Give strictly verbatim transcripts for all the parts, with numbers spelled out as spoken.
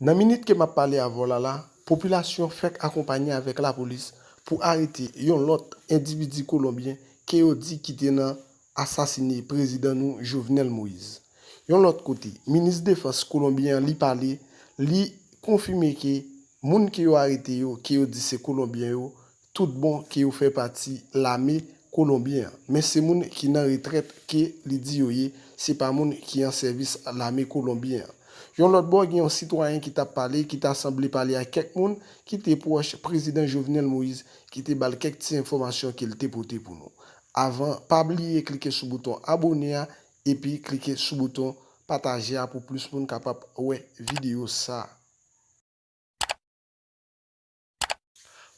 Nan minit ke m ap pale avè w la la, popilasyon fèk akonpanye avèk lapolis pou arete yon lòt endividi kolonbyen ke yo di ki te nan asasine prezidan nou Jovenel Moïse. Yon lòt kote, minis defans kolonbyen an li pale, li konfime ke moun ke yo arete yo, ke yo di se kolonbyen yo, tout bon ke yo fè pati lame kolonbyen an. Men se moun ki nan retrèt ke li di yo ye, se pa moun ki an sèvis lame kolonbyen an. Yon lòt bò, gen yon sitwayen ki t ap pale, ki ta sanble pale ak kèk moun ki te pwòch prezidan Jovenel Moïse, ki te ba l kèk ti enfòmasyon ke l te pote pou nou. Avan, pa bliye klike sou bouton abòne a, epi klike sou bouton pataje a pou plis moun kapab wè videyo sa a.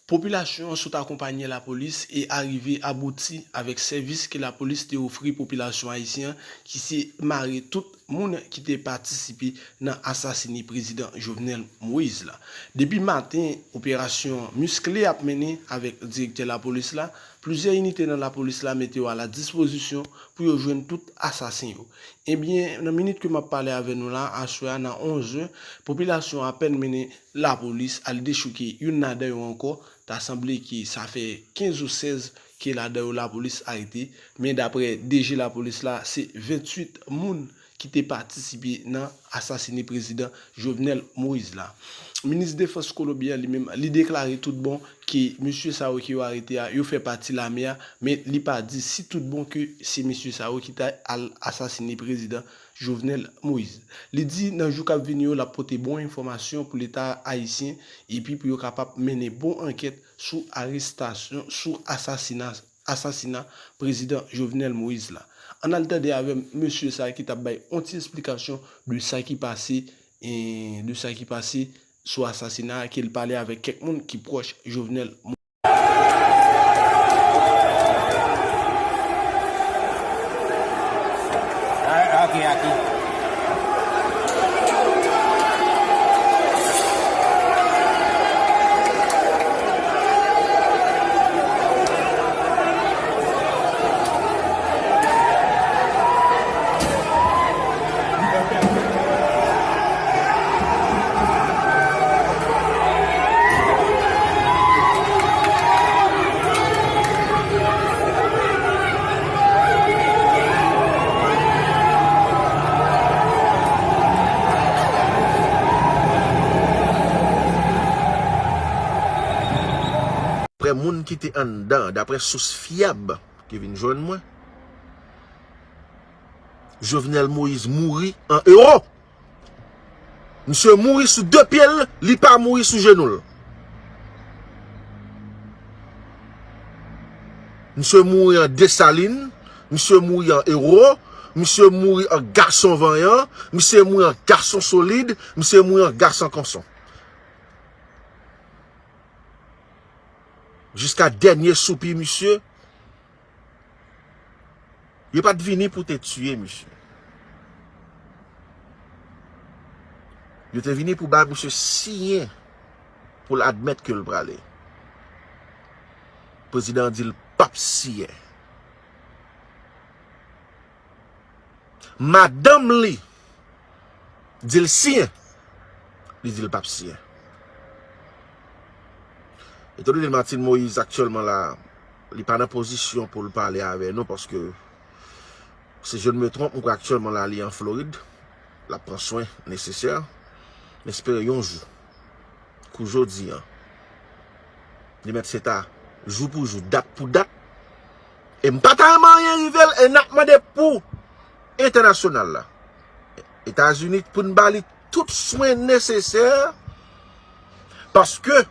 Popilasyon an sot akonpanye lapolis e arive abouti avèk sèvis ke lapolis te ofri popilasyon ayisyen an, ki se mare tout moun ki te patisipe nan asasine prezidan Jovenel Moïse la. Depi maten, operasyon miskle ap mennen avèk direktè lapolis la. Plizyè inite nan lapolis la mete yo a la dispozisyon pou yo jwenn tout asasen yo. Ebyen, nan minit ke m ap pale avè nou la, aswè a nan onz è, popilasyon apèn mennen lapolis al dechouke youn ladan yo ankò. Ta sanble ke sa fè kenz ou sèz ke ladan yo lapolis arete, men daprè D G lapolis la, se venntuit moun ki te patisipe nan asasine prezidan Jovenel Moïse la. Minis defans kolonbyen an li menm, li deklare tout bon ke mesye sa yo ke yo arete a, yo fè pati lame a, men li pa di si tout bon ke se mesye sa yo ki ta al asasine prezidan Jovenel Moïse. Li di nan jou k ap vini yo, l ap pote bon enfòmasyon pou Leta ayisyen epi pou yo kapab mennen bon ankèt sou arestasyon, sou asasina, asasina prezidan Jovenel Moïse la. Ann al tande avè m mesye sa a ki t ap bay yon ti esplikasyon de sa ki pase, e, de sa ki pase sou asasina a, ke l pale avèk kèk moun ki pwòch Jovenel Moïse. Daprè moun ki te anndan, daprè sous fyab ki vin jwenn mwen, Jovenel Moïse mouri an ewo. Misye mouri sou de pye l, li pa mouri sou jenou l. Misye mouri an Desalin, misye mouri an ewo, misye mouri an gason vanyan, misye mouri an gason solid, misye mouri an gason konson. Jiska dènye soupi misye, yo pa t vini pou te tiye misye. Yo te vini pou bay misye siyen pou l admèt ke l prale. Prezidan an di l p ap siyen. Madanm li di l siyen, li di l p ap siyen. Etandone Martine Moïse aktyèlman la, li pa nan pozisyon pou l pale avè nou, paske, si je ne me trompe, m kwè aktyèlman la, li an Florid, l ap pran swen nesesè. M espere yon jou, kou jodi an, li mèt se ta jou pou jou, dat pou dat. E m pa ta renmen anyen rive l, e n ap mande pou entènasyonal la, Etazini, pou n ba li tout swen nesesè, paske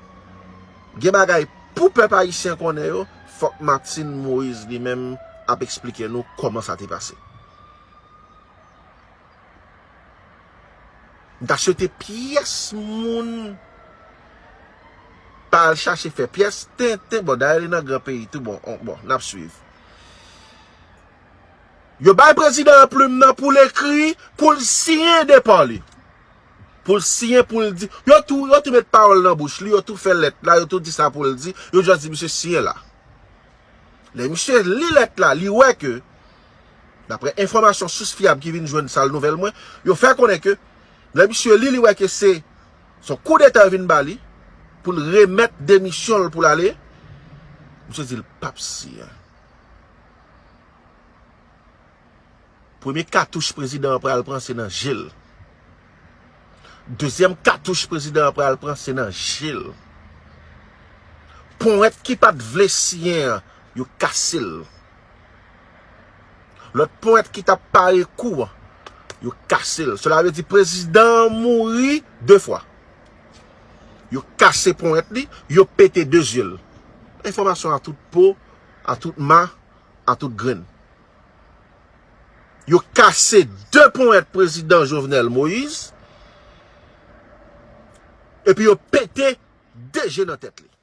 gen bagay pou pèp ayisyen konnen yo, fòk Martine Moïse li menm ap eksplike nou kòman sa te pase. M ta swete pyès moun pa al chache fè pyès tenten. Bon, dayè li nan gran peyi tou, bon, on, bon, n ap swiv. Yo bay prezidan an plim nan pou l ekri, pou l siyen depa li. Pou l siyen, pou l di. Yo tou, yo tou met pawòl nan bouch li, yo tou fè lèt la, yo tou di sa pou l di, yo jis di misye siyen la. Lè misye li lèt la, li wè ke, daprè enfòmasyon sous fyab ki vin jwenn Sal Nouvèl mwen, yo fè konnen ke, lè misye li, li wè ke se Se yon koudeta yo vin ba li pou l remèt demisyon l pou l ale. Misye di l p ap siyen. Premye katouch prezidan an pral pran se nan je l. Dezyèm katouch prezidan an pral pran se nan je l. Powèt ki pa t vle siyen an, yo kase l. Lòt powèt ki t ap pare kou an, yo kase l. Sela vle di prezidan an mouri de fwa. Yo kase powèt li, yo pete de zye l. Enfòmasyon a tout po, a tout ma, a tout grenn. Yo kase de powèt prezidan Jovenel Moïse, epi yo pete de je nan tèt li.